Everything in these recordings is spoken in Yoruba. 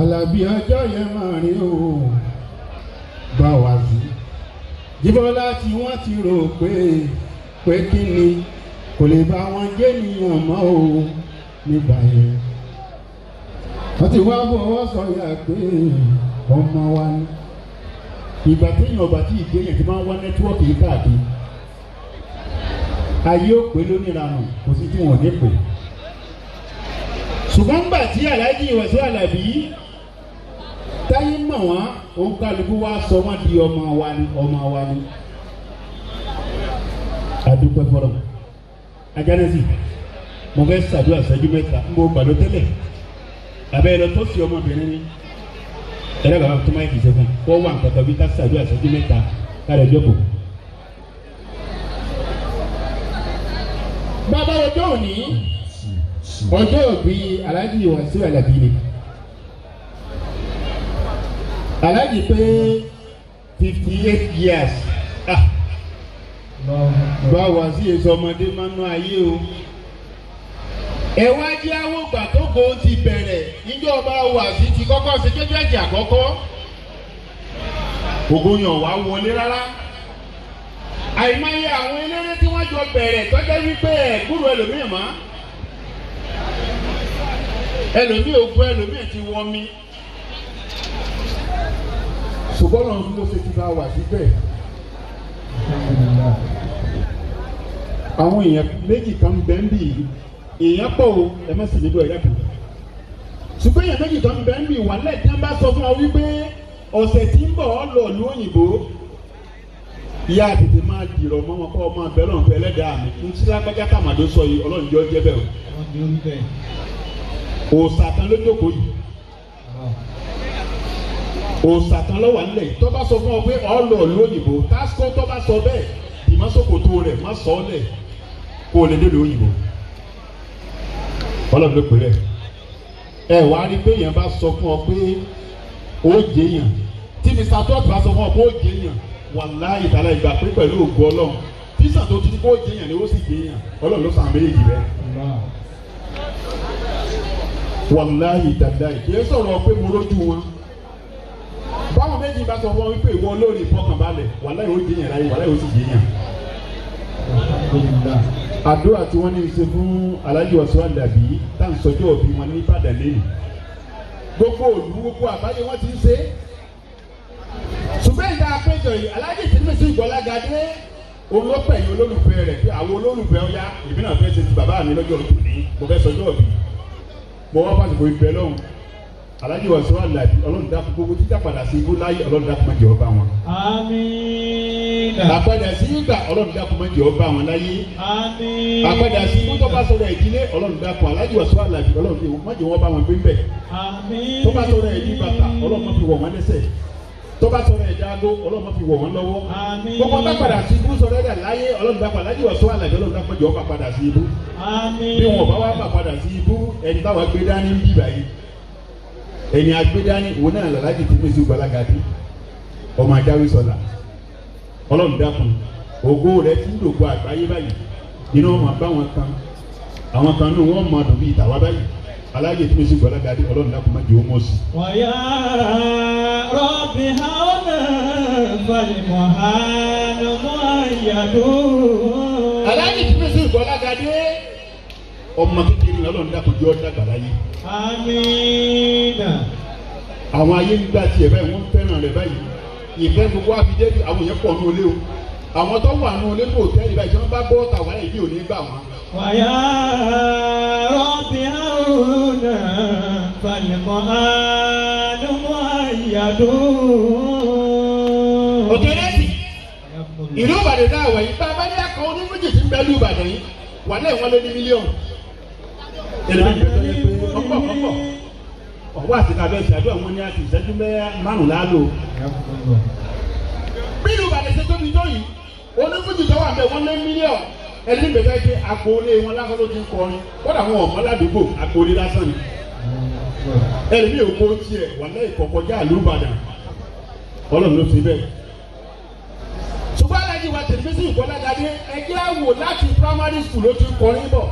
Àlàbí ọjọ́ yẹn máa rí o bá wá sí. Jíbọ́lá tí wọ́n ti rò pé kí ni kò lè bá wọn jẹ́ nìyàn mọ́ o nígbà yẹn. Wọ́n ti wá fọwọ́ sọ̀yà pé ọmọ wa ni. Ìgbà téèyàn ọba tí ìdí èèyàn ti máa ń wá network yìí káàkiri. Ayé ò pé lóníranù, kò sí tí wọn ò ní pè. Ṣùgbọ́n gbà tí Alhaji Wasiu Alabi táyé mọ̀ wọ́n, òun kálukú wá sọ wọ́n di ọmọ wa ni, ọmọ wa ni. Adúpẹ́ fọlọ́. Ajánẹ́sì, mo fẹ́ ṣàdúrà ṣẹ́jú 3, ń bọ̀ gbàdó tẹ́lẹ̀. Àbẹ́ lọ tó fi ọmọbìnrin ni. Ẹ̀rọ bàbá tó máa ń kìí sẹ́fún. Kọ́ wà nǹkan kan bí ká ṣàdúrà ṣẹ́jú 3 ká lè jókòó. Bàbá ọjọ́ òní, ọjọ́ òbí Alhaji Wasiu Alabi ni. Alhaji pé 58 years. Báwa sí èso ọmọdé máa ń ná ayé o. Ẹ wá jẹ́ àwọn ìgbà tó kò ti bẹ̀rẹ̀ níjọ́ ọba Wasiu ti kọ́kọ́ ṣe kéjọ́jì àkọ́kọ́. Ògo yàn wá wọlé rárá. Àìmọye àwọn eléré tí wọ́n jọ bẹ̀rẹ̀ tọ́jọ́ wípé ẹ̀ gbúrò ẹlòmíì mọ́. Ẹlòmíì ògùn ẹlòmíì ti wọ́n mi. Ṣùgbọ́n lọ́run ló ṣe ti bá wà síbẹ̀. Àwọn èèyàn méjì kan bẹ́ ń bì í, èèyàn pọ̀ o, ẹ má sì nílò ẹ̀yà kan. Ṣùgbọ́n èèyàn méjì kan bẹ́ ń bì wà lẹ́ẹ̀ tí wọ́n bá sọ fún wa wípé ọ̀sẹ̀ tí ń bọ̀ ọ́ lọ ìlú òyìnbó. Ìyá tètè máa dìrọ̀ mọ́ wọn kọ́ ọmọ abẹ́ lọ́run fẹ́ ẹlẹ́dàá mi. Ń tí lágbájá tàmàdó sọ yìí, Ọlọ́run jọ jẹ́ bẹ́ẹ̀ o. Òòṣà kan ló jókòó yìí. Òòṣà kan ló wà nílẹ̀ yìí. Tó bá sọ fún ọ pé ọ lọ ìlú òyìnbó, tásìkò tó bá sọ bẹ́ẹ̀, ìmọ̀sókòtò rẹ̀ má sọ ọ́ lẹ̀ kó o lè dé ìlú òyìnbó. Ọlọ́run ló pè rẹ̀. Ẹ wá rí pé èèyàn bá sọ fún ọ pé ó jẹ èèyàn. Tí Mr. Tot bá sọ fún ọ pé ó jẹ èèyàn, wàláhì tàlá ìgbà pé pẹ̀lú ògo Ọlọ́run. Tíṣàn tó ti ní kó jẹ èèyàn ni ó sì jẹ èèyàn. Ọlọ́run ló sàn méjèèjì bẹ́ẹ̀. Wàláhì tàlá kì í sọ̀rọ̀ pé mo rójú wọn. Báwọn méjì bá sọ fún ọ wípé ìwọ olórí ìfọkànbalẹ̀, wàláhì ó jẹ èèyàn láyé, wàláhì ó sì jẹ èèyàn. Àdúrà tí wọ́n ní í ṣe fún Alhaji Wasiu Alabi tá à ń sọjọ́ òbí wọn ní Ìbàdàn lẹ́yìn. Gbogbo òlú gbogbo àgbáyé wọ́n ti ń ṣe. Ṣùgbọ́n ìta àpéjọ yìí, Alhaji Tìrìmìsì Ìgbọ́lágadé olópẹ̀ yìí olólùfẹ́ rẹ̀ pé àwọn olólùfẹ́ ọ̀yá èmi náà fẹ́ ṣe ti bàbá mi lọ́jọ́ tòní, mo fẹ́ sọjọ́ òbí. Mo wá fásitì ìbẹ̀ lọ́hùn. Alhaji Wasiu Alabi Ọlọ́run dákun gbogbo títà padà sí ibú láyé, Ọlọ́run dákun má jẹ́ ó bá wọn. Àmín. Àpadà sí ìgbà Ọlọ́run dákun má jẹ́ ó bá wọn láyé. Àmín. Àpadà sí ibú tó bá sọ̀rọ̀ ìdílé, Ọlọ́run dákun Alhaji Wasiu Alabi Ọlọ́run má jẹ́ wọ́n bá wọn gbé bẹ̀. Àmín. Tó bá sọ̀rọ̀ ìdí bàtà, Ọlọ́run má fi wọ̀ wọ́n lẹ́sẹ̀. Tó bá sọ̀rọ̀ ẹ̀dá ago, Ọlọ́run má fi wọ̀ wọ́n lọ́wọ́. Àmín. Gbogbo bá padà sí ibú sọ̀rọ̀ ẹ̀dá láyé, Ọlọ́run dákun Alhaji Wasiu Alabi Ọlọ́run dákun má jẹ́ wọ́n bá padà sí ibú. Àmín. Bí wọn bá wá bá padà sí ibú, ẹni táwa gbé dání ń bì báyìí. Ẹni agbédání òun náà Alhaji Tìrìmìsì Ìgbọ́lágadé ọmọ ajáwé sọlá. Ọlọ́run dákun ògo rẹ̀ ti ń dògbò àgbáyé báyìí, iná wọn bá wọn kan àwọn kan nù wọn máa dùn bíi tàwa báyìí. Alhaji Tìrìmìsì Ìgbọ́lágadé Ọlọ́run dákun má jẹ́ ó mọ̀ sí. Wàyà rọ́bì hànà falimọ̀hánà mọ̀ọ́yàdó. Alhaji Tìrìmìsì Ìgbọ́lágadé ọmọ kékeré ni Ọlọ́run dákun jẹ́ ó dàgbà láyé. Àmín. Àwọn ayé ń gbà tiẹ̀ báyìí, wọ́n fẹ́ràn rẹ̀ báyìí. Ìfẹ́ gbogbo wa fi dé bí àwọn yẹn pọ̀ nù olé o. Àwọn tó wà nù olé kò tẹ́lẹ̀ báyìí tí wọ́n bá bọ́ tàwa yìí bí ò ní gbà wọ́n. Wàyà rọ́bì hànà falimọ̀hánà mọ̀ọ́yàdó. Òkèrèsì ìlú Ìbàdàn náà wà yìí, bá a bá ní akọ onífújì tí ń bẹ lú Ìbàdàn yìí, wà lẹ́yìn wọn lé ní mílíọ̀nù. Ọ̀pọ̀ ọ̀pọ̀ ọ̀wọ́ àti tàbí ẹ̀sìn àdúrà wọn ní àti ìṣẹ́jú márùn-ún lò. Bí ìlú Ìbàdàn ṣe tóbi tó yìí, onífújì tó wà bẹ́ẹ̀ wọ́n lé mílíọ̀nù. Ẹni bẹ̀rẹ̀ pé agboolé wọn lásán ló ti ń kọrin, kódà wọn ọ̀mọ́ ládùúgbò agboolé lásán ni. Ẹni mi ò kó tiẹ̀ wà lẹ́yìn kọ̀kọ́já ìlú Ìbàdàn. Ọlọ́run ló ti bẹ́ẹ̀. Ṣùgbọ́n Alhaji wa Tìrìmìsì Ìgbọ́lágadé ẹgbẹ́ àwò láti primary school ló ti ń kọrin bọ̀.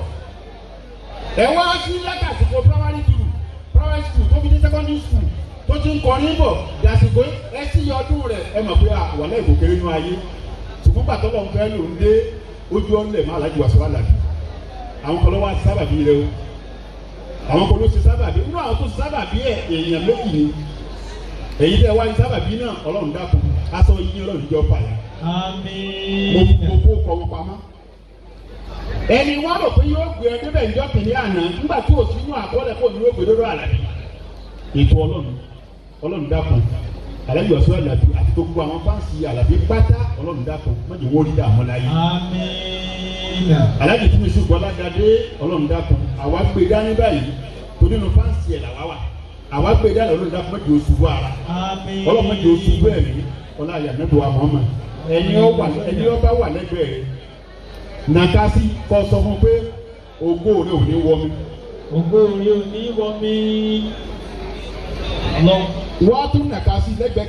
Ẹ wá sí látàsìkò primary school tó fi dé secondary. Secondary school tó ti ń kọrin bọ̀ dàsìkò ẹ sí ọdún rẹ̀, ẹ mọ̀ pé wàhálà ìbò kéré nínú ayé. Ṣùgbọ́n gbàtọ́ lọ́n fẹ́ ló ń dé ojú ọ̀lẹ̀ má Alhaji Wasiu Alabi. Àwọn kan ló wá sábàbí rẹ o, àwọn kan ló ṣe sábàbí. Nínú àwọn tó ṣe sábàbí ẹ, èèyàn méjì ni. Èyí tẹ́ wá ní sábàbí náà, Ọlọ́run dákun, aṣọ yín Ọlọ́run jọ fàyà. Àmín. Mo kó kọ wọn pamọ́. Ẹni wá rò pé yóò gbé ẹ débẹ̀ ìjọ kìíní àná, nígbà tí ò sínú àkọọ́lẹ̀ kò ní yóò gbé lọ́dọ̀ Àlàbí. Ètò Ọlọ́run, Ọlọ́run dákun, Alhaji Wasiu Alabi àti gbogbo àwọn fans Àlàbí pátá, Ọlọ́run dákun, má jẹ́ wọ́n rí dààmú láyé. Àmín. Alhaji Túnmísù Gbọ́lágadé, Ọlọ́run dákun, àwa gbé dání báyìí torí inú fans ẹ̀ làwa wà. Àwa gbé dání, Ọlọ́run dákun, má jẹ́ oṣù bọ́ ara. Àmín. Ọlọ́run má jẹ́ oṣù bẹ́ẹ̀ ni ọlá àyànnábọ̀ àmọ́mọ́. Ẹni ọba wà lẹ́gbẹ̀ẹ́ rẹ̀, nàkásí kọ́ sọ fún pé ògo rẹ̀ ò ní wọ mi. Ògo rẹ̀ ò ní wọ mi. Ọlọ́run. Wọ́n tún nàkásí lẹ́gbẹ̀ẹ́.